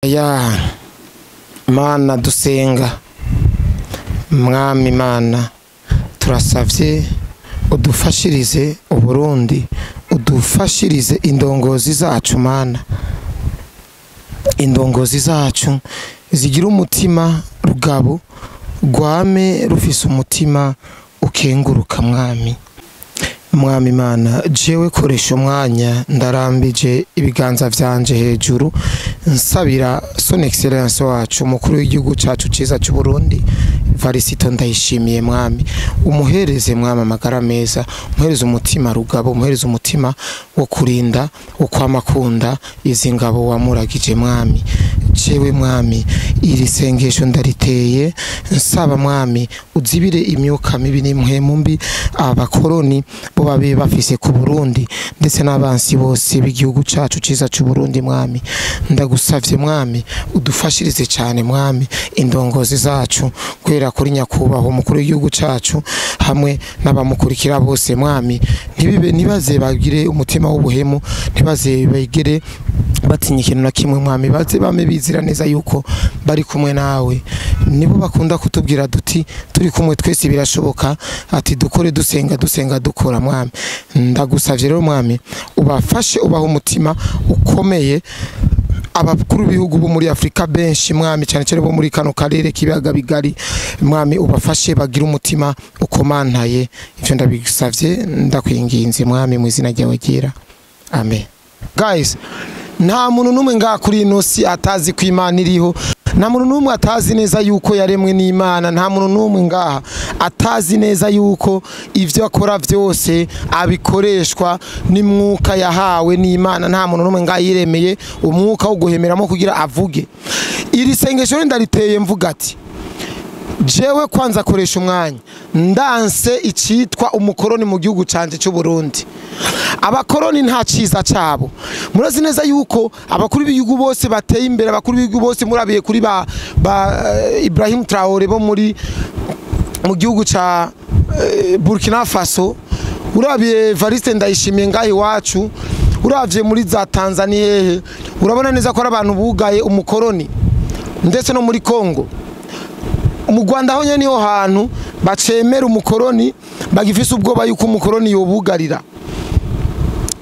Ya Mana dusenga, Mwami Mana, turasavye udufashirize Uburundi, udufashirize indongozi zacu. Mana, indongozi zacu zigira umutima rugabo, rwame rufise umutima ukenguruka. Mwami, Mwami Mana, jewe koresha umwanya, ndarambije ibiganza vyanje hejuru, nsabira Son Excellence wacu, umukuru w'igihugu cacu ciza c'u Burundi, Varisito Ndayishimiye. Mwami, umuhereze, Mwami, amagara meza, umuhereze umutima rugabo, umuhereze umutima wo kurinda, wo kwamakunda izi ngabo wamuragije. Mwami, jewe, Mwami, iri sengesho ndariteye nsaba, Mwami, uzibire imyuka mibi n'impwemu mbi abakoroni bo babe bafise ku Burundi, ndetse n'abansi bose b'igihugu cacu ciza c'u Burundi. Mwami, ndagusavye, Mwami, udufashirize cyane, Mwami, indongozi zacu, guhera kuri nyakubahwa umukuru w'igihugu cacu hamwe n'abamukurikira bose. Mwami, ntibibe, ntibaze bagire umutima w'ubuhemu, ntibaze bagire batinya ikintu na kimwe. Mwami, baze bame bizira neza yuko bari kumwe nawe. Nibo bakunda kutubwira duti turi kumwe twese birashoboka, ati dukore dusenga, dusenga dukora. Mwami, ndagusavye rero, Mwami, ubafashe, ubaha umutima ukomeye. Abakuru b'ibihugu bo muri Afrika benshi, Mwami, cyane cyane bo muri kano karere k'ibiyaga bigari, Mwami, ubafashe bagire umutima ukomantaye. Ivyo ndabigusavye, ndakwinginze, Mwami, mu izina ryawe ryera, amen. Guys, nta muntu n'umwe ngaha kuri ino si atazi ko Imana iriho. Nta muntu n'umwe atazi neza yuko yaremwe n'Imana. Nta muntu n'umwe ngaha atazi neza yuko ivyo akora byose abikoreshwa n'imwuka yahawe n'Imana. Nta muntu n'umwe ngaha yiremeye umwuka wo guhemeramo kugira avuge. Iri sengesho ndariteye mvuga ati jewe kwanza koresha umwanya, ndanse icitwa umukoroni mu gihugu canje cy'u Burundi. Abakoroni nta ciza cabo. Murazi neza yuko abakuru b'igihugu bose bateye imbere, abakuru b'igihugu bose, murabiye kuri ba Ibrahim Traore bo mu gihugu ca Burkina Faso, urabiye Evariste Ndayishimiye ngaho iwacu, uravye muri za Tanzania hehe, urabona neza ko ari abantu bugaye umukoroni, ndetse no muri Congo. Mu Rwanda ho nyene niho hantu bacemera umukoroni, bagifise ubwoba yuko umukoroni yobugarira.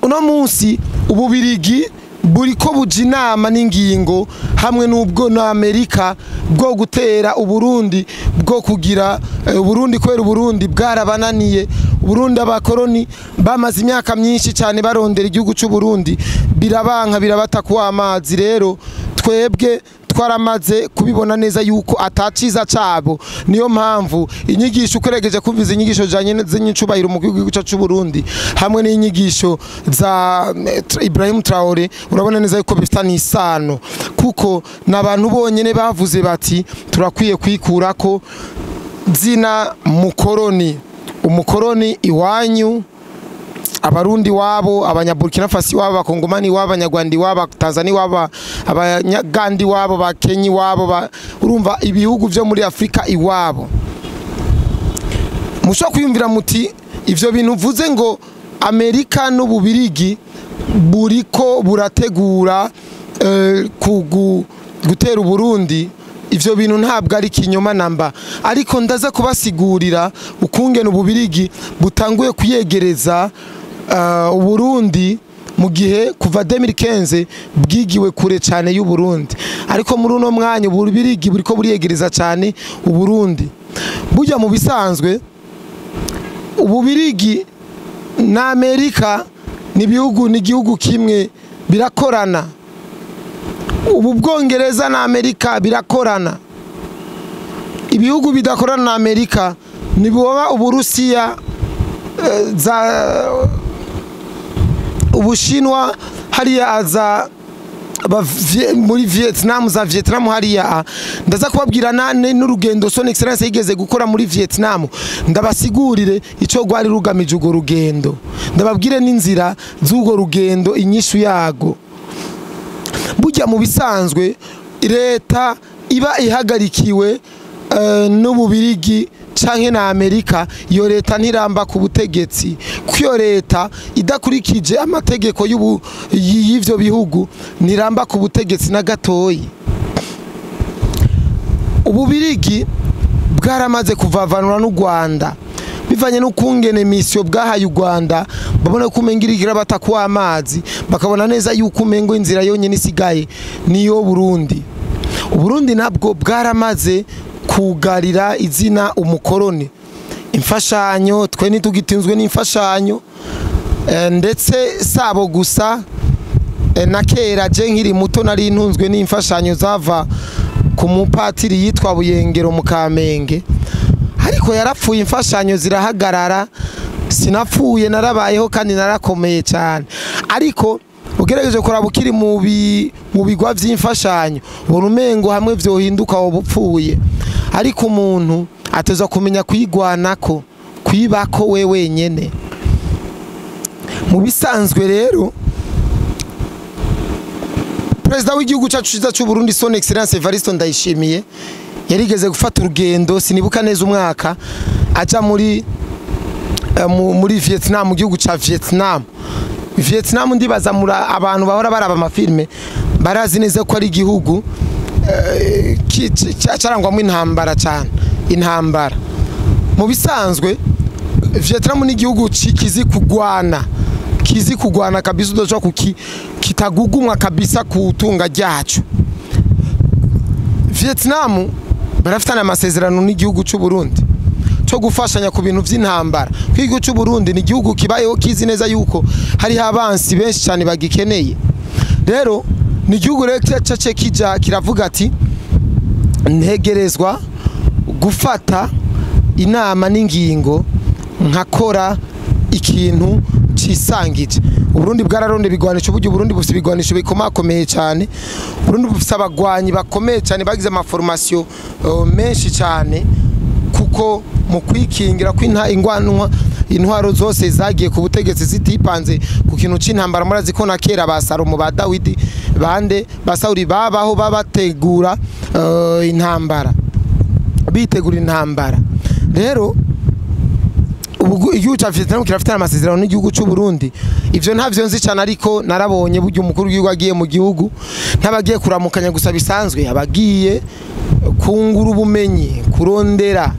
Uno munsi Ububirigi buriko buja inama n'ingingo hamwe n'ubwo na Amerika bwo gutera Uburundi, bwo kugira Uburundi, kubera Uburundi bwarabananiye. Uburundi, abakoroni bamaze imyaka myinshi cyane barondera igihugu cy'u Burundi, birabanka, birabata kuwa amazi. Rero twebwe twaramaze kubibona neza yuko ataciza cabo. Niyo mpamvu inyigisho ukoregeje kumviza, inyigisho janye z'inyicubahiro mu gihugu cyacu Burundi hamwe n'inyigisho za Ibrahim Traore, urabona neza yuko bifitanye isano, kuko n'abantu bonyene bavuze bati turakwiye kwikurako zina mukoroni, umukoroni iwanyu. Abarundi wabo, Abanyaburkina Faso wabo, Abakongomani wabo, Abanyarwanda wabo, Tanzania wabo, Abanyagandi wabo, Bakenyi wabo, urumva ibihugu vyo muri Afrika iwabo. Mushobora kwiyumvira muti ivyo bintu uvuze ngo Amerika n'Ububirigi buriko burategura gutera Uburundi, ivyo bintu ntabwo ari kinyoma namba, ariko ndaza kubasigurira ukungene Ububirigi butanguye kuyegereza Uburundi, mu gihe kuva 2015 bwigiwe kure cyane y'u Burundi, ariko muri uno mwanya Ububirigi buriko buriyegereza cyane Uburundi. Burya mu bisanzwe Ububirigi na Amerika ni ibihugu, ni igihugu kimwe, birakorana. Ubu Bwongereza na Amerika birakorana. Ibihugu bidakorana na Amerika ni boba Uburusiya, za Ubushinwa hariya, aza muri Vietnam, za Vietnam hariya. Ndaza kubabwira nane n'urugendo Son Excellence yigeze gukora muri Vietnam, ndabasigurire ico rwari rugamije urwo rugendo, ndababwire n'inzira z'urwo rugendo, inyishu yago. Burya mu bisanzwe leta iba ihagarikiwe n'Ububirigi canke na Amerika, iyo leta ntiramba ku butegetsi, kuko iyo leta idakurikije amategeko y'ivyo bihugu ntiramba ku butegetsi na gatoyi. Ububirigi bwaramaze kuvavanura n'u Rwanda bivanye n'ukungene misiyo bwahaye u Rwanda, babona ko umengirigira batakuwa amazi, bakabona neza yuko umengo inzira yonyene isigaye niyo Burundi. Uburundi nabwo bwaramaze kugarira izina umukoroni. Imfashanyo twe ntitugitinzwe n'imfashanyo, ndetse sabo gusa, na kera je nkiri muto nari ntunzwe n'imfashanyo zava ku mupatiri yitwa Buyengero mu Kamenge, ariko yarapfuye imfashanyo zirahagarara. Sinapfuye, narabayeho kandi narakomeye cyane, ariko ugerageje kuraba ukiri mu bigwa vy'imfashanyo ubona umengo hamwe vyohinduka wobupfuye. Ariko umuntu ateza kumenya kwigwanako, kwibako we wenyene. Mu bisanzwe rero Perezida w'igihugu cyacu cyiza cy'u Burundi Son Excellence Evariste Ndayishimiye yarigeze gufata urugendo, sinibuka neza umwaka, aja muri Vietnam, mu gihugu ca Vietnam. Vietnam ndibaza abantu bahora baraba amafilme barazi neza ko ari igihugu cyarangwamo intambara cyane, intambara. Mu bisanzwe Vietnam ni igihugu kizi kugwana, kizi kugwana kabisa, udoshobora kitagugumwa kabisa kutunga ryacu. Vietnam barafitana amasezerano n'igihugu cy'u Burundi cyo gufashanya ku bintu vy'intambara. Igihugu cy'u Burundi ni igihugu kibayeho kizi neza yuko hari abansi benshi cyane bagikeneye. Rero ni igihugu rero cyace kija kiravuga ati ntegerezwa gufata inama n'ingingo nkakora ikintu cisangije. Uburundi bwararonde bigwanisho, buryo Burundi bufite ibigwanisho bikomakomeye cyane. Burundi bufite abagwanyi bakomeye cyane bagize amaformation menshi cyane, kuko mu kwikingira kwinta ingwanwa intwaro zose zagiye ku butegetsi zitipanze ku kintu c'intambara. Murazi ko na kera ba Salomo, ba Dawidi, bande ba Sauli babaho babategura intambara, bitegura intambara. Rero igihugu cya Vietnam kirafite amasezerano n'igihugu cy'u Burundi. Ivyo ntavyo nzi cyane, ariko narabonye buryo umukuru w'igihugu agiye mu gihugu ntabagiye kuramukanya gusa bisanzwe, abagiye kungura ubumenyi, kurondera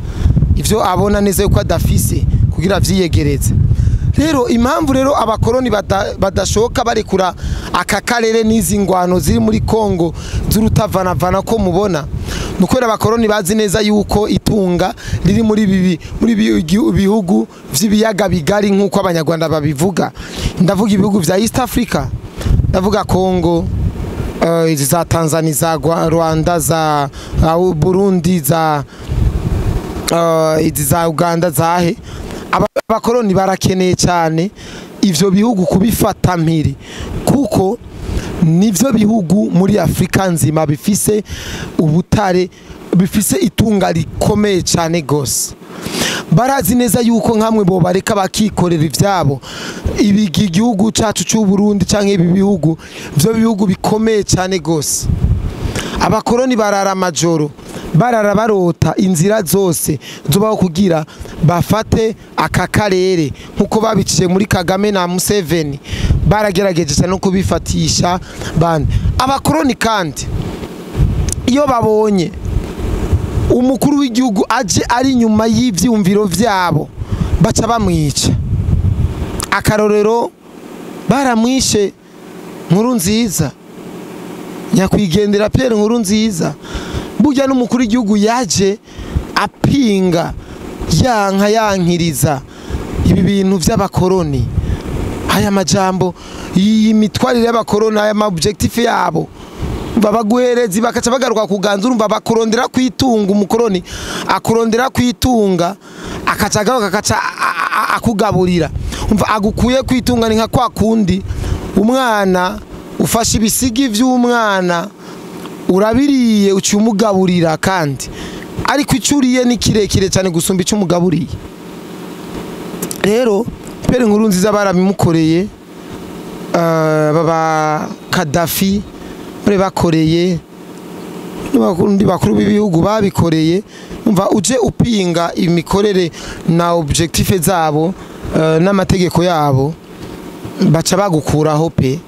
ivyo abona neza yuko adafise kugira vyiyegereze. Rero impamvu rero abakoroni badashoka barekura aka karere n'izi ngwano ziri muri Kongo z'urutavanavana ko mubona, nuko abakoroni bazi neza yuko itunga riri muri bihugu vy'ibiyaga bigari nkuko abanyarwanda babivuga. Ndavuga ibihugu vya East Africa, ndavuga Kongo, za Tanzania, za Rwanda, za Burundi, za Uganda, zahe. Abakoroni barakeneye cyane ivyo bihugu kubifata mpiri, kuko nivyo bihugu muri Afrika nzima bifise ubutare, bifise itunga rikomeye cyane gose. Barazi neza yuko nkamwe bo bareka bakikorera ivyabo, ibigi gihugu cacu cy'u Burundi canke ibi bihugu vyo bihugu bikomeye cyane gose. Abakoroni barara amajoro, barara barota inzira zose zubaho kugira bafate aka karere, nkuko babiciye muri Kagame na Museveni, baragerageje cyane no kubifatisha bande. Abakoroni kandi iyo babonye umukuru w'igihugu aje ari nyuma y'ivyumviro vyabo baca bamwica. Akarorero baramwishe Nkurunziza, nyakwigendera Pierre Nkurunziza. Burya n'umukuru w'igihugu yaje apinga yanka yankiriza ibi bintu vy'abakoroni, aya majambo, iyi mitwarire y'abakoroni, aya ma objectif yabo babaguhereza bakaca bagaruka kuganza. Urumva bakurondera kwitunga, umukoroni akurondera kwitunga akaca agaruka akaca akugaburira. Umva agukuye kwitunga ni nka kwa kundi umwana ufashe ibisigi vy'umwana urabiriye uci umugaburira, kandi ariko icuriye ni kirekire cyane gusumba icyo umugaburiye. Rero Pierre Nkurunziza barabimukoreye, baba Gaddafi bare bakoreye, n'abakundi bakuru b'ibihugu babikoreye. Umva uje upinga imikorere na objectif zabo n'amategeko yabo baca bagukuraho pe.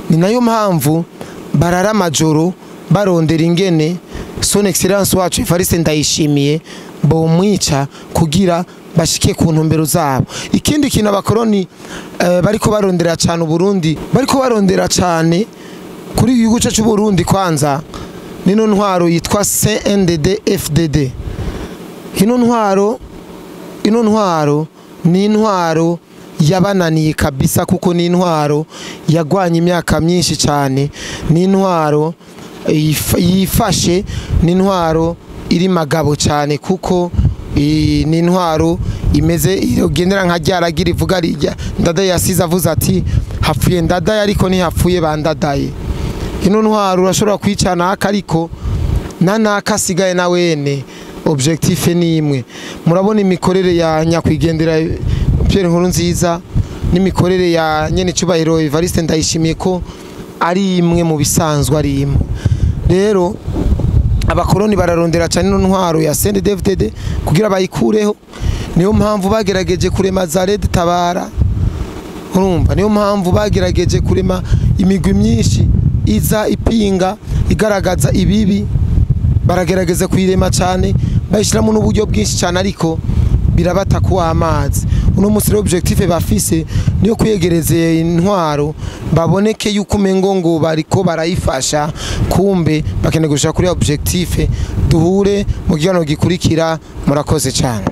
Ni nayo mpamvu barara amajoro barondera ingene Son Excellence wacu Evariste Ndayishimiye bomwica kugira bashike ku ntumbero zabo. Ikindi kintu abakoroni bariko barondera cyane Burundi, bariko barondera cyane kuri igihugu cyacu Burundi, kwanza nino ntwaro yitwa CNDD FDD. Ino ntwaro ni intwaro yabananiye kabisa, kuko ni intwaro yagwanye imyaka myinshi cyane, ni intwaro yifashe, ni intwaro iri magabo cyane, kuko ni intwaro imeze igendera nka ryaragira ivuga rijya Ndadaye yasize avuze ati hapfuye Ndadaye ariko ntihapfuye bandadaye. Ino ntwaro urashobora kwicana ariko nanaka asigaye na wene objectif ni imwe. Murabona imikorere ya nyakwigendera Pierre Nkurunziza n'imikorere ya nyene cubahiro Evariste Ndayishimiye ko ari imwe mu bisanzwe ari imwe. Rero abakoroni bararondera cyane ntwaro ya CNDD-FDD kugira bayikureho. Niyo mpamvu bagerageje kurema za Red Tabara, urumva, niyo mpamvu bagerageje kurema imigwi myinshi iza ipinga igaragaza ibibi, baragerageza kuyirema cyane bayishiramo n'uburyo bwinshi cyane, ariko birabata kuwa amazi. Uno musi objectif bafise niyo kwiyegereza intwaro baboneke yuko umengo ngo bariko barayifasha, kumbe bakeneye gushaka kuri objectif. Duhure mu gihano gikurikira. Murakoze cyane.